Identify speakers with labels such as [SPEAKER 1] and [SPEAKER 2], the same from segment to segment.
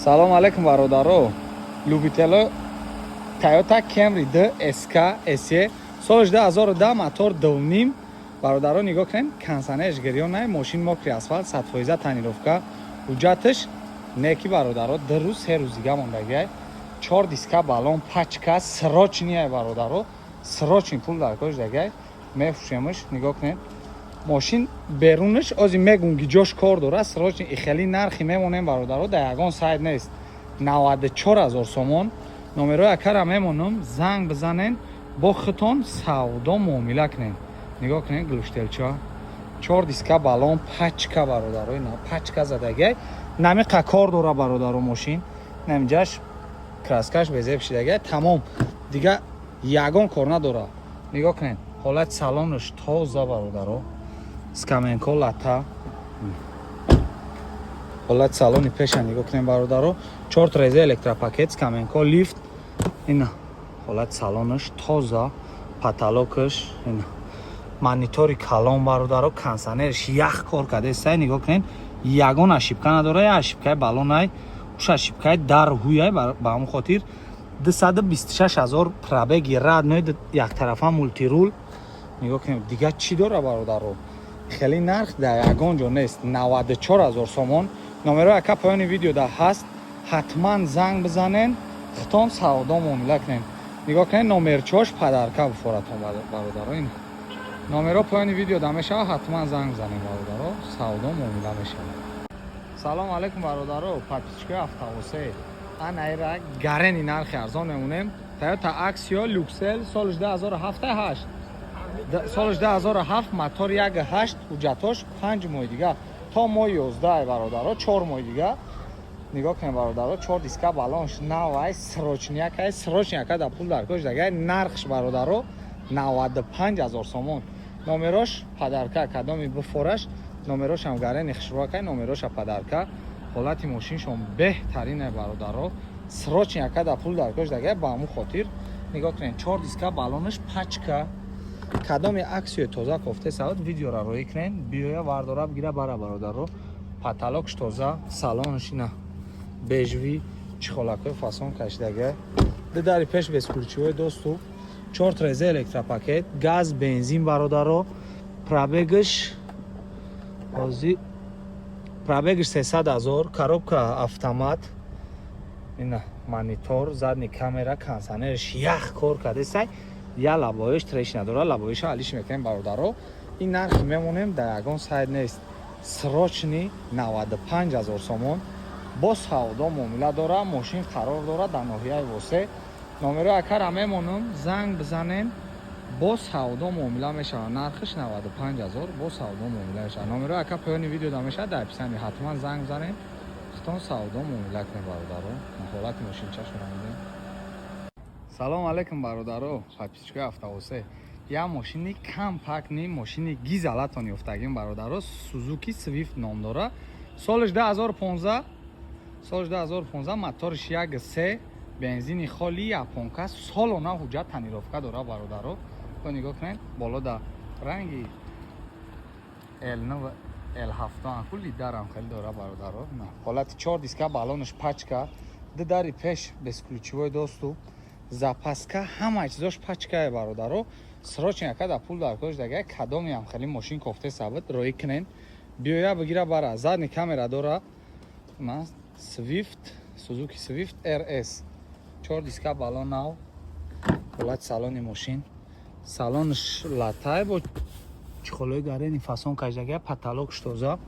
[SPEAKER 1] Салом алейкум, бародаро, любитело. Toyota Camry 2 SK SE, соли 2010, мотор 2,5. Бародаро, нигоҳ кунед, кондиционерш гирён, мошин мокрый асфалт, 100% тонировка, ҳуҷҷаташ неки, бародаро. 2 рӯз, 3 рӯз дига мондагиай. Чор диска баллон пачка, срочный, бародаро, срочный пул дар кош дагай, мефурӯшемш. Нигоҳ кунед, мошин берунаш ози мегум, гиҷош кор дора. Срочный хеле нархи мемонем, бародаро, дар ягон сайт нест, 94 ҳазор сомон. Номерои акара мемонам, занг бизанен, бо худтон савдо муомила кунен. Нигоҳ кунед, глушителча, чор диска баллон пачка, бародаро, ина пачка задагиай, намиқа кор дора, бародаро. Мошин намиҷаш краскаш безеб шидагиай, тамом, дига ягон кор надора. Нигоҳ кунед, ҳолати салонаш тоза, бародаро, скаменко лата. Ҳолати салони пеша нигоҳ кунем, бародаро, чор треза, электропакет, скаменко, лифт. Ина ҳолати салонаш тоза, потолокаш ина, монитори калон, бародаро, кондиционерш ях кор кардесай. Нигоҳ кунед, ягон ошибка надора, я ошибкаи баллонай, уш ошибкаи дар ҳуяй. Ба ҳамон хотир 226 ҳазор пробеги родной, яктарафа мультируль. Нигоҳ кунед, дига чӣ дора, бародаро? Хеле нарх дар ягон ҷо нест, 94 ҳазор сомон. Номерои ака поёни видеода ҳаст, ҳатман занг бизанен, худтон савдо муомила кунен. Нигоҳ кунед, номерчош подарка буфоратон, бародаро. Ин номеро поёни видео да мешава, ҳатман занг бизанем, бародаро, савдо муомила мешава. Салом алейкум, бародаро, подписчикои Автовосе. Анаира гарени нархи арзон мемонем. Toyota Axio Luxel, соли 2007, 8, соли 2007, мотор 1,8, ҳуҷҷатош 5 моҳи дига, то моҳи 11, бародаро, 4 моҳи дига. Нигоҳ кунед, бародаро, чор диска баллонш навай, срочныякай, срочныяка да пул дар кош дагай. Нархш, бародаро, 95 ҳазор сомон. Номерош подарка, кадоми буфораш, номерошам гарени хушрӯакай, номероша подарка. Ҳолати мошиншон беҳтарине, бародаро, срочныяка да пул дар кош дагай. Ба ҳамун хотир нигоҳ кунед, чор диска баллонаш пачка. Кадоми Аксиои тоза кофте савод, видеора роӣ кунед, биёя, вардора, бигира, бара, бародаро. Потолокш тоза, салонш ина бежевый, чехолакҳои фасон кашидага, ду дари пеш бесключевой доступ, чор треза, электропакет, газ, бензин, бародаро. Пробегаш ҳози, пробегаш 300 000, коробка автомат, ина монитор, задний камера, кондиционерш ях кор кардесай, я лобовоиш трещина дора, лобовоиша алиш мекунем, бародаро. Ин нархи мемонем, дар ягон сайт нест. Срочный 95 ҳазор сомон, бо савдо муомила дора. Мошин қарор дорад дар ноҳияи Восе. Номерои акара мемонам, занг бизанем, бо савдо муомила мешавад. Нархиш 95 ҳазор, бо савдо муомила мешавад. Номерои ака поёни видео да мешавад, дар описание. Ҳатман занг бизанем, худтон савдо муомила кунем, бародаро. Ҳолати мошинчашона мидем. Салом алейкум, бародаро, подписчикои Автовосе. Я мошини компактный, мошини гизалатон ёфтагим, бародаро. Сузуки Свифт ном дора, солиш 2015, соли 2015, моториш 1,3, бензини холи, японка, солона ҳуҷҷат, тонировка дора, бародаро. Бо нигоҳ кунед, боло да ранги L9, L7 анку лидарам хеле дора, бародаро. Ҳолати чор диска баллонаш пачка, ду дари пеш бесключевой доступ, запаска, ҳама чизош пачкае, бародаро. Срочно яка да пул дар кош дага, кадомиам хеле мошин кофте сабит, роӣ кунен, биёя, бигира, бара. Задний камера дора. Swift, Suzuki Swift RS, чор диска баллон нав. Ҳолати салони мошин, салонш латай, бо чехолои гарени фасон кашдага, потолокш тоза.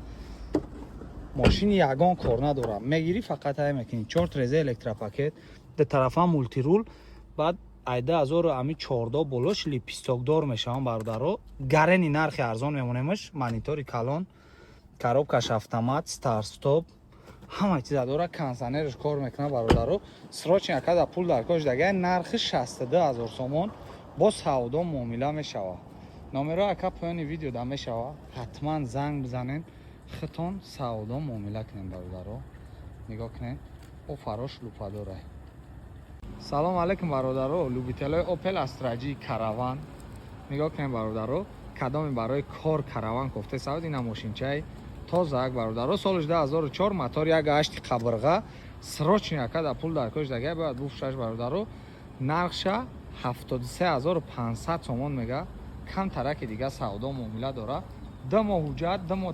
[SPEAKER 1] Мошини ягон кор надора, мегирӣ, фақат ай мекунӣ. Чор треза, электропакет, ду тарафа мультируль. Баъд айда ҳазору ами чордо болош лепестокдор мешаванд, бародаро. Гарени нархи арзон мемонемаш. Монитори калон, коробкаш автомат, старт стоп, ҳама чиза дора, кондиционерш кор мекунад, бародаро. Срочно акада пул дар кош дага, нархи 62 ҳазор сомон, бо савдо муомила мешавад. Номеро ака поёни видео да мешавад, ҳатман занг бизанед, худтон савдо муомила кунед, бародаро. Нигоҳ кунед, о фарош лупадорай. Салом алейкум, бародаро, любителои Opel Astra J Caravan. Нигоҳ кунед, бародаро, кадоме барои кор Караван кофте савд, ина мошинчаи тозаак, бародаро. Соли 2004, мотор 1,8 қабирға. Срочный ака да пул дар кош дага, бояд буфшаш, бародаро. Нархша 73 500 сомон мега, камтараки дига савдо муомила дора. 2 моҳ ҳуҷҷат, 2 моҳ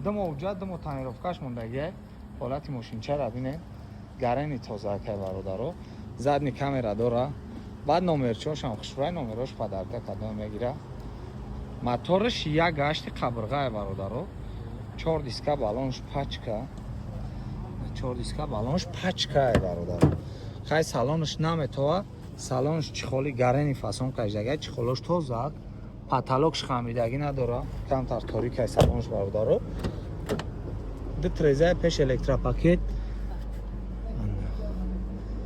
[SPEAKER 1] ҳуҷҷат, 2 моҳ тонировкаш мондагия. Ҳолати мошинчара бинед, гарени тоза акай, бародаро. Задний камера дора. Баъд номерчошам хушрӯй, номерош подарка кадом мегира. Мотораш як гашти қабрғае, бародаро. Чор диска баллонш пачка, чор диска баллонш пачкае, бародаро. Хай, салонаш наметова, салонш чехоли гарени фасон кашдага, чехолош тозак, потолокш хамидагӣ надора, камтар торикай салонш, бародаро. Ду трезаи пеш электропакет,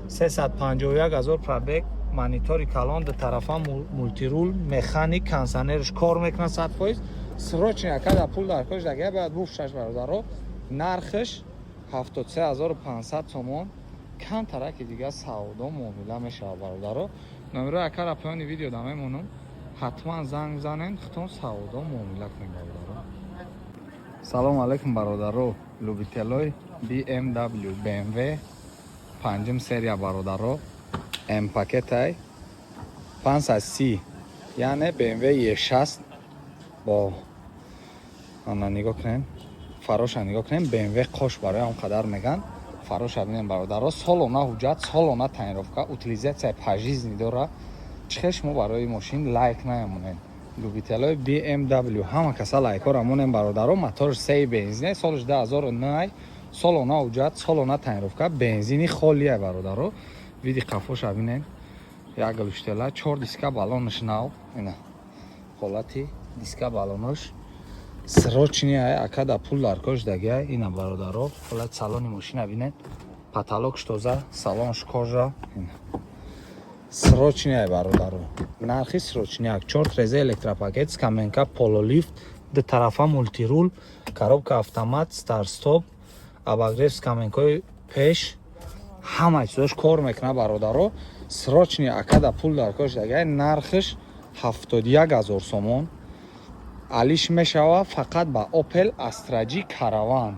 [SPEAKER 1] 351 000 пробег, монитори калон, ду тарафа мультируль, механик, кондиционерш кор мекунад 100%. Срочный ака да пул дар кош дага, бояд буфшаш, бародаро. Нархш 73 500 сомон, камтараки дига савдо муомила мешавад, бародаро. Номерои акара поёни видео да мемонам, ҳатман занг бизанед, худтон савдо муомила кунед, бародаро. Салому алайкум, бародаро, любителой BMW. BMW панҷум серия, бародаро, М пакетай 530, яъне BMW E6 бо ана нигоҳ кунем, фароша нигоҳ кунем. BMW қош барои он қадар меган. Фароша бинем, бародаро. Солона ҳуҷҷат, солона тонировка, утилизация пожизненный дора. Чӣ хел шумо барои мошин лайк наямонед? Любителои BMW, ҳама каса лайкҳоро монем, бародаро. Моторш сеи бензине, солш 2009, солона ҳуҷҷат, солона тонировка, бензини холия, бародаро. Види қафоша бинем, як глушитель, чор диска баллонаш нав. Ина ҳолати диска баллонош. Срочный ака да пул дар кош дагия. Ина, бародаро, ҳолати салони мошина бинед, потолокш тоза, салонш кожа. Ина срочный, бародаро, нархи срочняк. Чор треза электропакет, скаменка, полулифт, ду тарафа мультируль, коробка автомат, старт-стоп, обогрев скаменкои пеш, ҳама чизош кор мекунад, бародаро. Срочный ака да пул дар кош дагия, нархш 71 000 сомон, алиш мешава фақат ба Opel Astra G Caravan.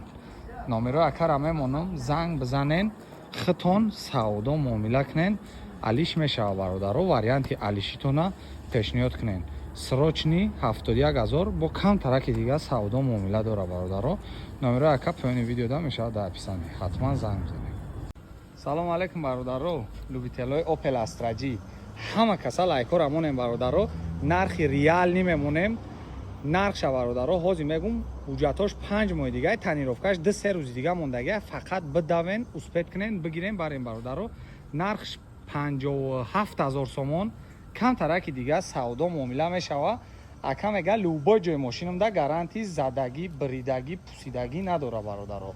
[SPEAKER 1] Номерои акара мемонам, занг бизанен, хитон савдо муомила кунен, алиш мешава, бародаро. Варианти алишитона пешниҳод кунен. Срочный 71 000, бо камтараки дига савдо муомила дора, бародаро. Номерои ака поёни видеода мешавад, дар описание, ҳатман занг бизанед. Салому алайкум, бародаро, любителои Opel Astra G, ҳама каса лайкҳоро монем, бародаро. Нархи реальный мемонем, нархша, бародаро, ҳозир мегум. Ҳуҷҷатҳош 5 моҳи дига, тонировкаш 2-3 рӯзи дига мондагия. Фақат бидавен, успеть кунен, бигирен, барен, бародаро. Нархш 57 000 сомон, камтараки дига савдо муомила мешава. Ака мега, любой ҷои мошинамда гарантӣ, задагӣ, бридагӣ, пусидагӣ надора, бародаро,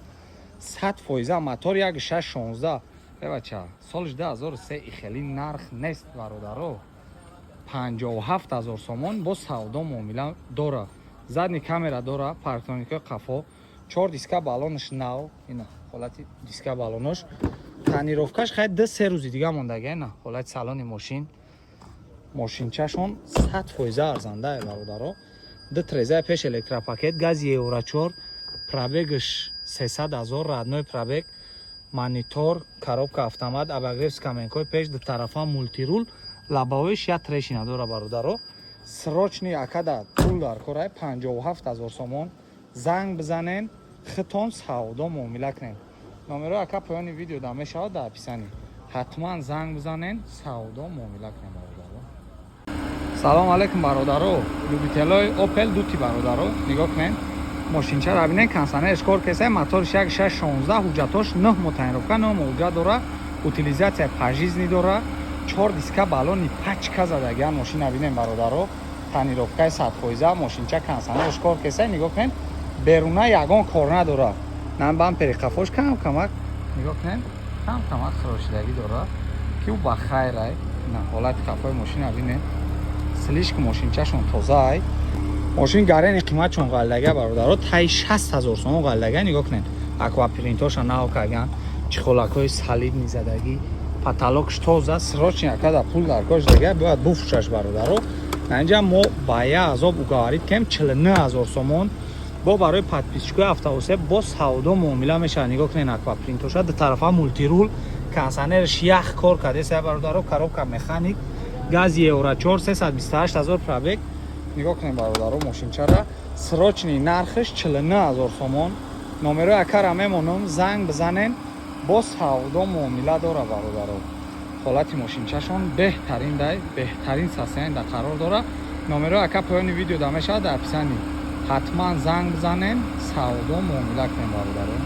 [SPEAKER 1] 100%. Мотор як шаш шонздаҳ бача, соли 2003, ихели нарх нест, бародаро. 57 000 сомон, бо савдо муомила дора. Задний камера дора, парктроникои қафо, чор диска баллонаш нав. Ина ҳолати диска баллонош, тонировкаш хай 2-3 рӯзи дига мондага. Ина ҳолати салони мошин. Мошинчашон 100% арзандае, бародаро. Ду трезаи пеш электропакет, гази евро 4, пробегш 300 000, родной пробег, монитор, коробка автомат, обогрев скаменкои пеш, ду тарафа мультируль, лобовойш як трещина дора, бародаро. Срочный акада пул дар корай, 57 000 сомон, занг бизанен, хитон савдо муомила кунен. Номерои ака поёни видео да мешавад, дар описание, ҳатман занг бизанен, савдо муомила кунен, бародаро. Салому алайкум, бародаро, любителои Opel Duty. Бародаро, нигоҳ кунен, мошинчаро бинен, кондиционерш кор кеса, моторш як шаш шонздаҳ, ҳуҷҷатош 9 моҳ тонировка, 9 моҳ ҳуҷҷат дора, утилизация пожизненный дора, чор диска баллони пачка задагиан. Мошина бинен, бародаро, тонировкаи 100%. Мошинча кондиционерш кор кеса. Нигоҳ кунен, беруна ягон кор надора. Нам бампери қафош кам камак, нигоҳ кунен, кам камак хирошидагӣ дора, ки ӯ ба хайрай. На ҳолати қафои мошина бинен, слишком мошинчашон тозаай. Мошин гарени қиматшон ғалдага, бародаро, таи 60 000 сомон ғалдага. Нигоҳ кунед, аквапринтоша нав каган, чехолакҳои солидный задагӣ, потолокш тоза. Срочный акада пул дар кош дага, бояд буфурӯшаш, бародаро. Инҷа мо ба я азоб уговорить кем, 49 000 сомон. Бо барои подписчикои Автоосия бо савдо муомила мешавад. Нигоҳ кунед, аквапринтоша, ду тарафа мультируль, кондиционерш ях кор кардеса, бародаро. Коробка механик, газ евро 4, 328 ҳазор пробег. Нигоҳ кунед, бародаро, мошинчара. Срочный нархш 49 ҳазор сомон. Номерои акара мемонам, занг бизанен, бо савдо муомила дора, бародаро. Ҳолати мошинчашон беҳтарин, дай беҳтарин состояние да қарор дора. Номерои ака поёни видео да мешавад, дар описании. Ҳатман занг бизанен, савдо муомила кунем, бародаро.